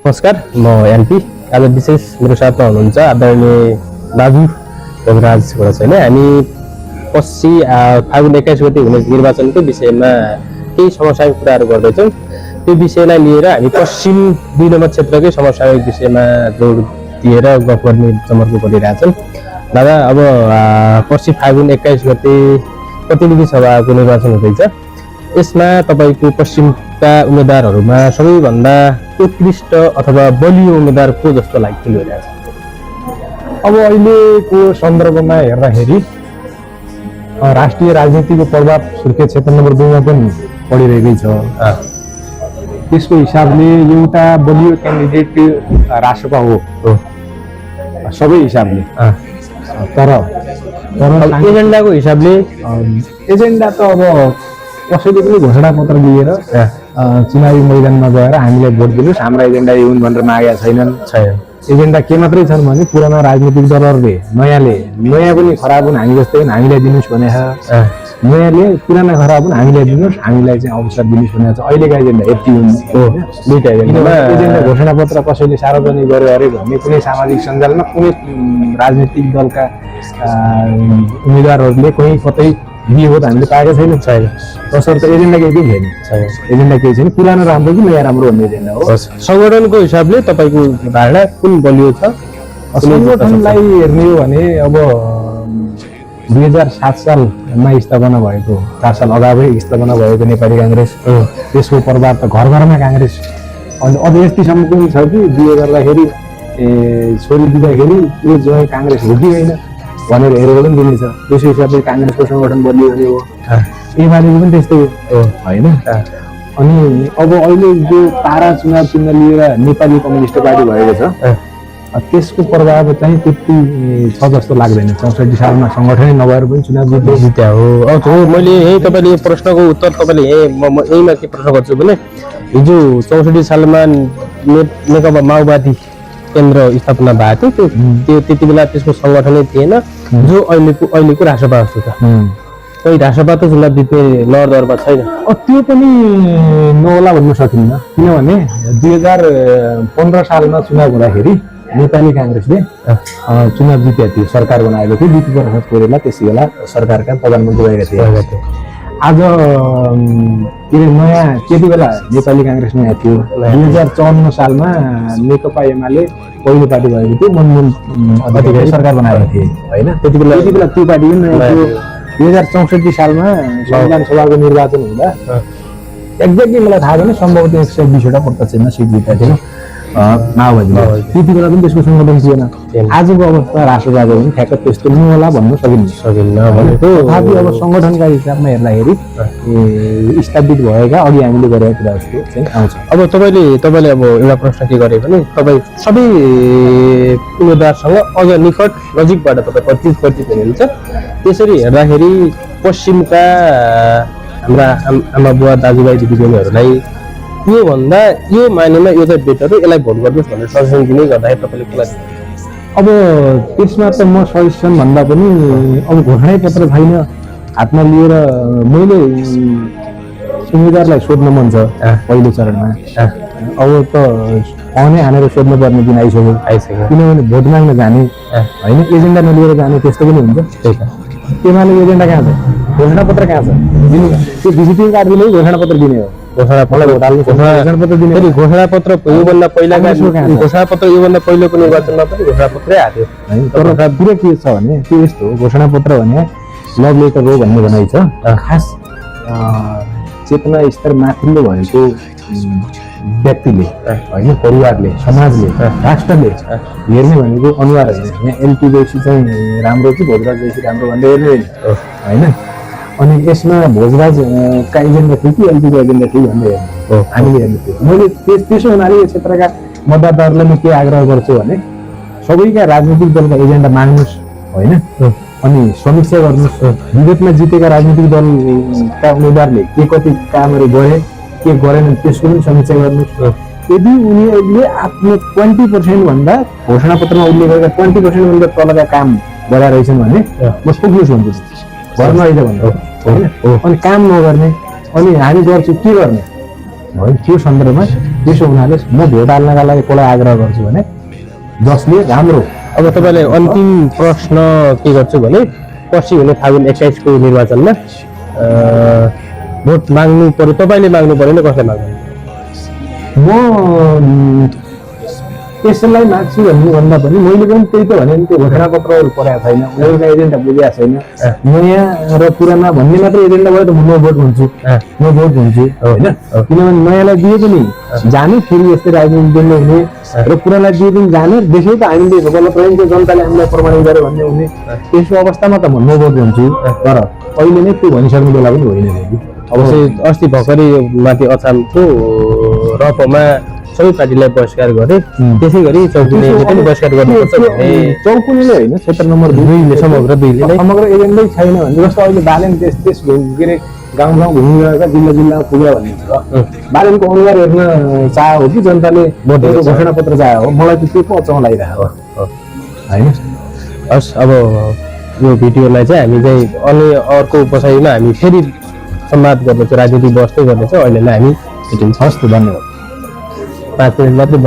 नमस्कार, म एलपी। आज विशेष मेरो साथमा हुनुहुन्छ आदरणीय दाजु भोगराज घोडा छैन। हामी फागुन 21 गते हुने निर्वाचनको विषयमा केही समसामयिक कुराहरू गर्दैछौँ। त्यो विषयलाई लिएर हामी पश्चिम 2 नम्बर क्षेत्रकै समसामयिक विषयमा जोड दिएर गफ गर्ने जमर्को गरिरहेछौँ। दादा, अब पछि फागुन 21 गते प्रतिनिधि सभाको निर्वाचन हुँदैछ। यसमा तपाईको पश्चिमका उम्मेदवारहरूमा सबैभन्दा उत्कृष्ट अथवा बलियो उम्मेदवार को जस्तो लागिरहेको छ? अब अहिलेको सन्दर्भमा हेर्दाखेरि राष्ट्रिय राजनीतिको प्रभाव सुर्खेत क्षेत्र नम्बर 2 मा पनि पडिरहेकै छ। त्यसको हिसाबले एउटा बलियो क्यान्डिडेट राष्ट्रपा हो सबै हिसाबले। तर एजेन्डाको हिसाबले एजेन्डा त अब कसैले पनि घोषणा पत्र दिएर चुनावी मैदानमा गएर हामीलाई भोट दिनुहोस्, हाम्रा एजेन्डा यो हुन् भनेर मागेका छैनन्। एजेन्डा के मात्रै छन् भने पुराना राजनीतिक दलहरूले नयाँ पनि खराब हुन् हामी जस्तै हुन् हामीलाई दिनुहोस् भने नयाँले पुराना खराब हुन् हामीलाई दिनुहोस्, हामीलाई चाहिँ अवसर दिनुहोस् भनेको छ। अहिलेका एजेन्डा यति हुन्। दुईटा एजेन्डा घोषणा पत्र कसैले सार्वजनिक गर्यो अरे भन्ने कुनै सामाजिक सञ्जालमा कुनै राजनीतिक दलका उम्मेदवारहरूले कहीँ कतै दिए हो त हामीले पाएका छैनौँ। तसर्थ एजेन्डा केही पनि छैन। एजेन्डा केही छैन। पुरानो राम्रो कि नयाँ राम्रो भन्ने एजेन्डा हो। सङ्गठनको हिसाबले तपाईँको धारणा कुन बलियो छ? सङ्गठनलाई हेर्ने हो भने अब 2007 सालमा स्थापना भएको 4 साल अगावै स्थापना भएको नेपाली काङ्ग्रेस, त्यसको प्रभाव त घर घरमा काङ्ग्रेस अब यतिसम्म पनि छ कि बिहे गर्दाखेरि छोरी दिँदाखेरि यो जो काङ्ग्रेस हो कि होइन भनेर हेरेर पनि दिनेछ। त्यसो हिसाबले काङ्ग्रेसको सङ्गठन बलियो भने हो। एमालेको पनि त्यस्तै हो होइन। अनि अब अहिले जो तारा चुनाव चिन्ह लिएर नेपाली कम्युनिस्ट पार्टी भएको छ त्यसको प्रभाव चाहिँ त्यति छ जस्तो लाग्दैन। 64 सालमा सङ्गठनै नभएर पनि चुनाव जित्या हो। मैले यही तपाईँले यो प्रश्नको उत्तर तपाईँले यहीमा के प्रश्न गर्छु भने हिजो 64 सालमा नेकपा माओवादी केन्द्र स्थापना भएको थियो। त्यो त्यति बेला त्यसको सङ्गठनै थिएन जो अहिलेको राष्ट्रपा जस्तो छ। कोही राष्ट्रपा त चुनाव जित्ने लहरदरमा छैन। त्यो पनि नहोला भन्न सकिन्न, किनभने 2015 सालमा चुनाव हुँदाखेरि नेपाली काङ्ग्रेसले चुनाव जितेको थियो, सरकार बनाएको थियो। बिपी प्रसाद कोइराला त्यसै बेला सरकारका प्रधानमन्त्री भएका थिए। आज के अरे नयाँ त्यति बेला नेपाली काङ्ग्रेस नयाँ थियो। 2054 सालमा नेकपा एमाले पहिलो पार्टी भएको थियो। मनमोहन अधिकारी सरकार बनाएका थिए होइन। त्यति बेला त्यो पार्टी पनि नयाँ थियो। 2064 सालमा संविधान सभाको निर्वाचन हुँदा एक्ज्याक्टली मलाई थाहा छैन, सम्भवतः 120वटा प्रत्यक्षमा सिट जितेको थियो माओवादीले। त्यति बेला पनि त्यसको सङ्गठन थिएन। आजको अवस्था राष्ट्रवादको पनि ठ्याक्क त्यस्तो नहोला भन्न सकिन्न भनेको। तथापि अब सङ्गठनका हिसाबमा हेर्दाखेरि स्थापित भएका अघि हामीले गरेका कुरा जस्तो चाहिँ आउँछ। अब तपाईँले अब एउटा प्रश्न के गरे भने तपाईँ सबै उम्मेदवारसँग अझ निकट नजिकबाट तपाईँ परिचित हुनुहुन्छ। त्यसरी हेर्दाखेरि पश्चिमका हाम्रा आमा बुवा दाजुभाइ दिदीबहिनीहरूलाई यो मानेमा यो चाहिँ बेटर हो, यसलाई भोट गर्नुहोस् भनेर सजेसन दिने गर्दाखेरि तपाईँले के लाग्छ? अब त्यसमा त म सजेसन भन्दा पनि अब घोषणा पत्र छैन हातमा लिएर मैले उम्मेदवारलाई सोध्न मन छ पहिलो चरणमा। अब त पाउने हानेर सोध्नु पर्ने दिन आइसक्यो। किनभने भोट माग्न जाने होइन, एजेन्डा नलिएर जाने त्यस्तो पनि हुन्छ। त्यही त एमाले एजेन्डा कहाँ छ? घोषणा पत्र कहाँ छ? त्यो भिजिटिङ कार्डले घोषणा पत्र दिने हो। घोषणा पत्र दिने घोषणा पत्र योभन्दा पहिलोको निर्वाचनमा पनि घोषणा पत्रै आएको थियो। तर कुरा के छ भने त्यो यस्तो हो, घोषणा पत्र भने लभ लेटर हो भन्ने भनाइ छ। खास चेतना स्तर माथिल्लो भएको व्यक्तिले होइन, परिवारले, समाजले, राष्ट्रले हेर्ने भनेको अनुहार होइन। यहाँ एलपी जोशी चाहिँ राम्रो कि भोजराज जोशी राम्रो भन्दै हेर्ने होइन। अनि यसमा भोजराजका एजेन्डा थियो कि एलपीको एजेन्डा थियो भन्दै हेर्ने हामीले हेर्ने थियो। मैले त्यसो हुनाले यो क्षेत्रका मतदाताहरूलाई म के आग्रह गर्छु भने सबैका राजनीतिक दलका एजेन्डा माग्नुहोस् होइन, अनि समीक्षा गर्नुहोस्। विगतमा जितेका राजनीतिक दलका उम्मेदवारले के कति कामहरू गरे के गरेनन् त्यसको पनि समीक्षा गर्नुहोस्। यदि उनीहरूले आफ्नो 20% भन्दा घोषणा पत्रमा उल्लेख गरेका 20% भन्दा तलका काम गरेका रहेछन् भने म पुग्नुहोस् भन्छु, गर्न आइज भन्नु होइन। अनि काम नगर्ने अनि हामी गर्छु के गर्ने है, त्यो सन्दर्भमा त्यसो हुनाले म भोट हाल्नका लागि कसलाई आग्रह गर्छु भने जसले राम्रो अब तपाईँले अन्तिम प्रश्न के गर्छु भने पछि हुने फागुन 21 को निर्वाचनमा भोट माग्नु पर्यो, तपाईँले माग्नु पर्यो नि कसले माग्नु? म त्यसलाई माग्छु भन्ने भन्दा पनि मैले पनि त्यही त भने नि त्यो घोषणापत्रहरू पढाएको छैन, उनीहरूका एजेन्डा बुझेको छैन। नयाँ र पुराना भन्ने मात्र एजेन्डा भयो त म भोट हुन्छु, म भोट हुन्छु होइन। किनभने नयाँलाई दिए पनि जाने, फेरि यस्तै राजनीति दिने हुने र पुरानलाई दिए पनि जाने, देशै त हामीले गलत रहेछ जनताले हामीलाई प्रमाणित गर्यो भन्ने हुने। त्यसको अवस्थामा त म भोट हुन्छु, तर अहिले नै त्यो भनिसक्ने बेला पनि होइन। अब अस्ति भर्खरै माथि अछामको रपमा सबै पार्टीलाई बहिष्कार गरे, त्यसै गरी चौकुनेले पनि बहिष्कार गर्नुपर्छ भन्ने। चौकुनेले होइन, क्षेत्र नम्बर 2 समग्र 2ले नै समग्र एजेन्डै छैन भने जस्तो अहिले बालेन देश के अरे गाउँ गाउँ घुमिरहेका जिल्ला जिल्लामा पुग्यो भन्ने छ। बालेनको अनुहार हेर्न चाह्यो कि जनताले भोटको घोषणा पत्र चाह्यो हो, मलाई त त्यो पो अचम्म लागिरहेको होइन। हस्, अब यो भिडियोलाई चाहिँ हामी चाहिँ अनि अर्को बसाइमा हामी फेरि संवाद गर्नेछौँ, राजनीति बस्दै गर्नेछौँ। अहिलेलाई हामी हस्, धन्यवाद। 5 मिनट मात्रै